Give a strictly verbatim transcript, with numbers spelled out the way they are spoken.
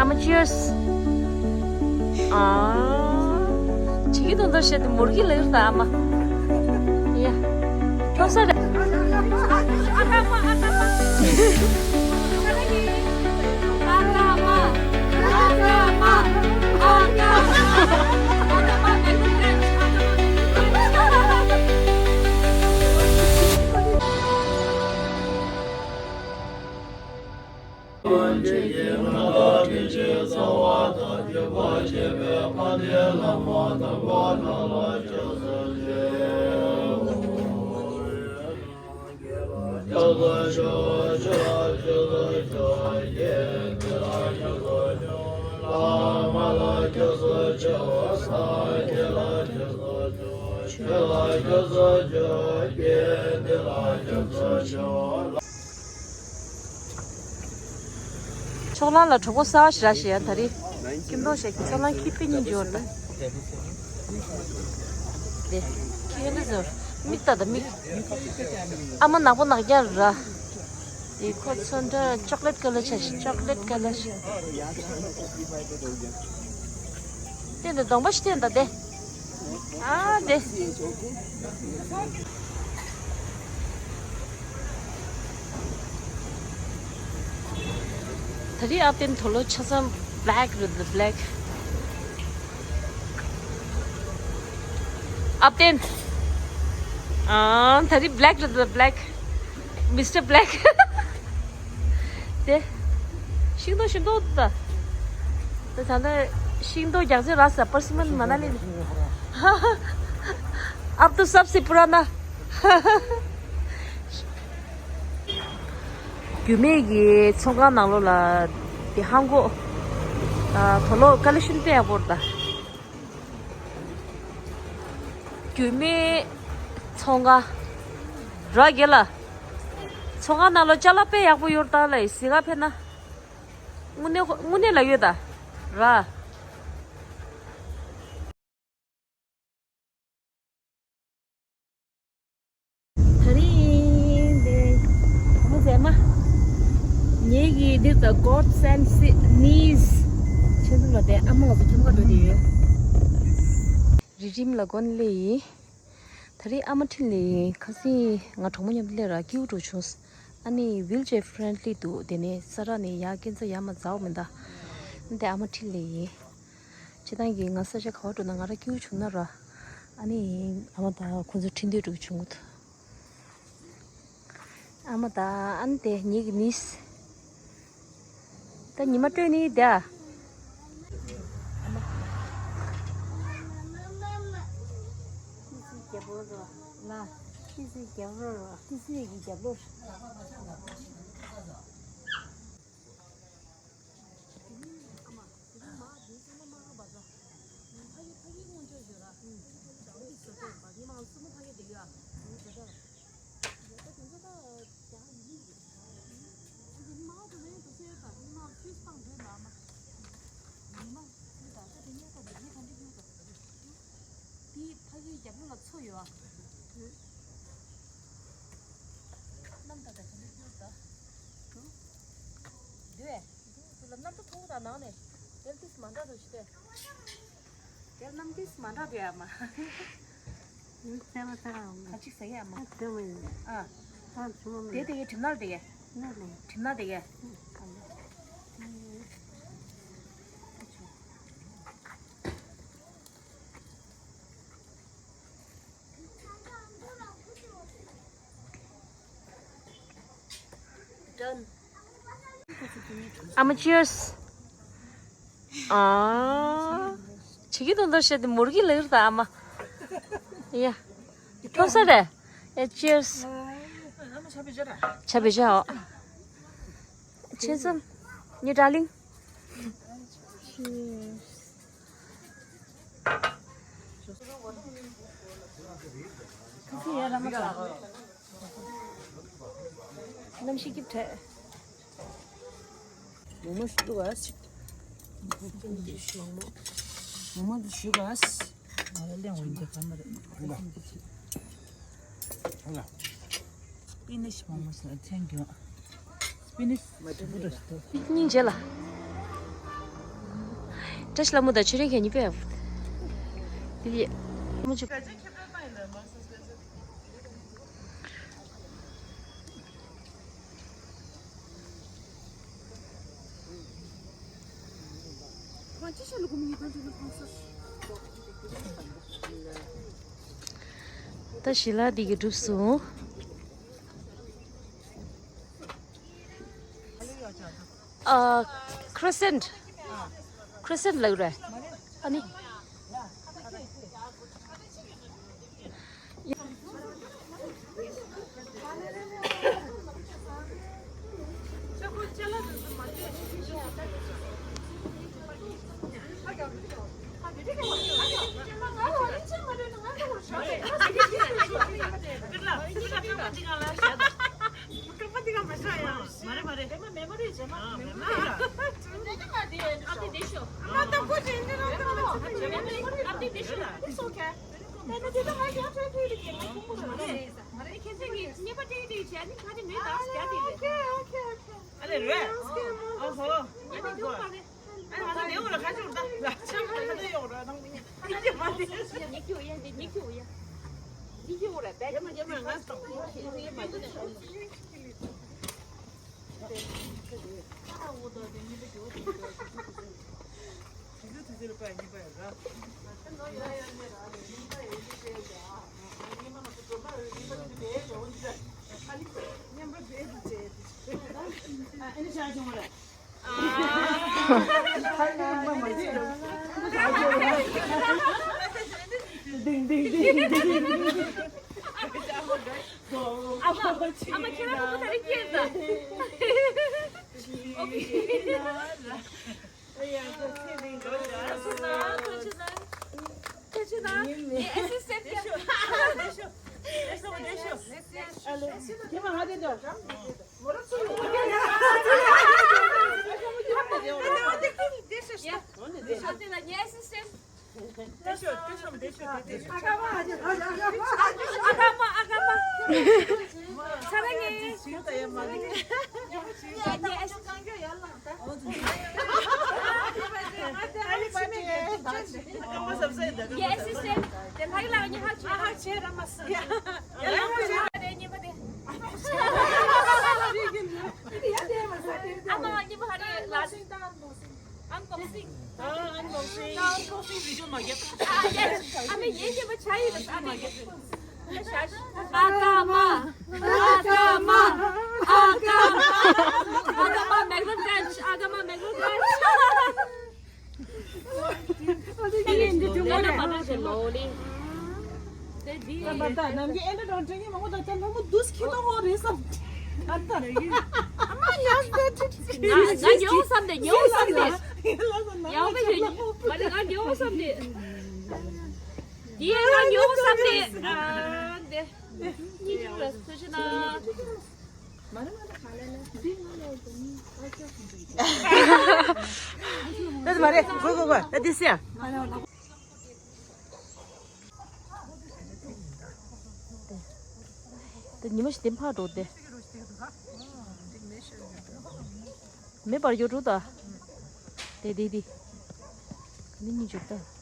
ཨ་མ་cheers། ཨ། བྱེད་ཀྱི་འདུག་འདུག་བཤད་དེ་མུར་གྱི་ལ་ཡོད་ད་ཨ་མ། ཡ། ཁྱོད་ས་རེད། ཕྱོགས་གླང་ལ་གྲོགས་པོ་གསར་པ་ཞིག་རག་ཤག་ཡ། ད་རེས་སྐྱིད་མདོག་བྱས་ཀྱི་ཕྱོགས་གླང་ཁྱི་ཕིན་ནི་འབྱོར་ད། དེ་ཁྱི་ཕིན་ནི་ཟེར། མིག་ལྟ་ད་མིག་ཨ་མ་ནག་པོ་ནག་རྐྱང་ར། དེ་ཁོ་ཚོ་འདྲ་chocolate colour་ཆགས་ཤག chocolate colour་ཞིག་སྟོན་ད། གདོང་པ་ཞིག་སྟོན་ད་དེ། ཨ་དེ། ད་རེས་ཨ་བསྟན་དོ་ལོ་ཆ་ཚང་black རེད་ད། black། ཨ་བསྟན། ཨ་ད་རེས་black རེད་ད། black། Mister Black། དེ། ཤིང་ཏོག་ཤིང་ཏོག་ད། ད་ད་ད་ཤིང་ཏོག་རྒྱག་ཚོད་རག་ས་པར་སི་མན་མ་ན་ལི། ཨབ་ཏུ་སབ་སི་པུ་ར་ན། རྒྱུད་སྨད་ཀྱི་ཚོང་ཁང་ནང་ལོགས་ལ་དེ་ཧང་གོ། ཨ་དོ་ལོ་collection་དཔེ་ཡག་པོ་རེད་ད། རྒྱུད་སྨད་ཚོང་ཁང་། ར་རྒྱལ་ལ། ཚོང་ཁང་ནང་ལོགས་ཅ་ལག་དཔེ་ཡག་པོ་ཡོད་རེད་ད་ལ། གཟིགས་ག་ཕེབས་ན། དངོས་གནས་དངོས་གནས་ལ་ཡོད་ད། ར། ད་རིང་འདི་བུ་མོ་མཛེས་མ། ངེད་ཀྱི་འདི་ད་gods and niece། ཆེན་པོ་ལ་དེ་ཨ་མ་ང་ཚོ་ཁྱིམ་ཁ་འགྲོ་དུས་ཡོད། རི་རིམ་ལ་གོན་སླེབས་ཡིན། ད་རིང་ཨ་མ་ཁྲིད་སླེབས་ཡིན། ཁ་སང་ང་གྲོགས་མོ་མཉམ་དུ་སླེབས་ར་སྐྱིད་པོ་འགྲོ་བྱུང་། ཨ་ནི་wheelchair friendly་འདུག་དེ་ནས་ས་ར་ནས་ཡར་སྐྱེལ་ས་ཡར་མར་འཛའ་བོ་མི་འདུག་དེ་ཨ་མ་ཁྲིད་སླེབས་ཡིན། སྤྱིར་བཏང་གི་ང་ས་ཆ་ག་པར་འགྲོ་ན་ང་རང་སྐྱིད་པོ་བྱུང་ན་ར། ཨ་ནི་ཨ་མ་དང་ཁོང་ཚོ་ཁྲིད་འདོད་འགྲོ་གི་བྱུང་གི་འདུག་ཨ་མ་དང་ཨ་ནི་དེ་ངེད་ཀྱི་niece། ད་ཉི་མ་སྤྲོད་ནི་དེ་ཨ། ཨ་མ། ཁྱི་སེ་རྒྱབ་ལོགས་རོ། ལ། ཁྱི་སེ་རྒྱབ་ལོགས་རོ། ཁྱི་སེ་གི་རྒྱབ་ལོགས། དེའི་ཕ་གིའི་རྒྱབ་ལོགས་ལ་མཚོ་ཡོད་ཨ། གནམ་ཐང་དང་ག་འདྲ་འགྱུར་ད། འདུས། དེ་ལ་གནམ་གྲུ་མཐོ་པོ་དང་ནང་ནས་དེར་ཏིས་མ་འདྲ་རུ་ཞིག་སྟེ། དེར་གནམ་ཏིས་མ་འདྲ་དེ་ཨ་མ། ཡུལ་རྩེ་བ་ཚ་ར་འོང་ཁ་ཅིག་ཟ་ཡ་མ། ཨ་ཚེ་མ་ཡིན། ཨ། ཨ་ཚེ་མ་མ། དེ་དེ་གའི་གྲིབ་ནག་དེ་གའི། ནག་ནས། གྲིབ་ནག་དེ་གའི། Done. ཨ་མ་cheers. ཨ། ཆི་གི་དོན་དག་བཤད་དེ་མུར་གི་ལེར་ད་ཨ་མ། ཡ། ཐོབ་ས་རེད། ཡ་cheers. ཆ་བེ་ཆ་འོ། ཆེ་སམ། ཉི་darling. Cheers. གནམ་གཤིས་སྐྱིད་དྲགས། མོག་མོག་ཞུ་ག་ཞིག་མོག་མོག་ཞུ་ག Spinach མོག་མོག་ཞུ་thank you. Spinach སྙིང་རྗེ་ལ། ད་ཤི་ལ་མོ་ད་ཆུ་རིན་ཁྱེད་གཉིས་པས། དེ་ཡི་མོ་ཆུ། ད་ཞི་ལ་འདི་གི་གྲུབ་སོང་། ཨ། Crescent། Crescent ལབ་རེད། ཨ་ནི། Unboxing. Unboxing video མ་བརྒྱབ། ཨ་མ་ཡིན་གྱི་མ་ཆ་ཡིན་ཨ་མ་ཡིན། ཨ་ཀ་མ། ཨ་ཀ་མ། ཨ་ཀ་མ། ཨ་ཀ་མ་མེག་ལོ་ཀྲན་ཆི། ཨ་ཀ་མ་མེག་ལོ་ཀྲན་ཆི། ད་མ་རེད། གོ་གོ་གོ། ད་འདི་སེ། ད་ཉི་མ་ཞིག་དེ་ཕར་འགྲོ་དེ། མེ་འབར་ཡོད་འགྲོ་ད། དེ་དེ་དེ། ནི་གཉིས་འཇུག་ད།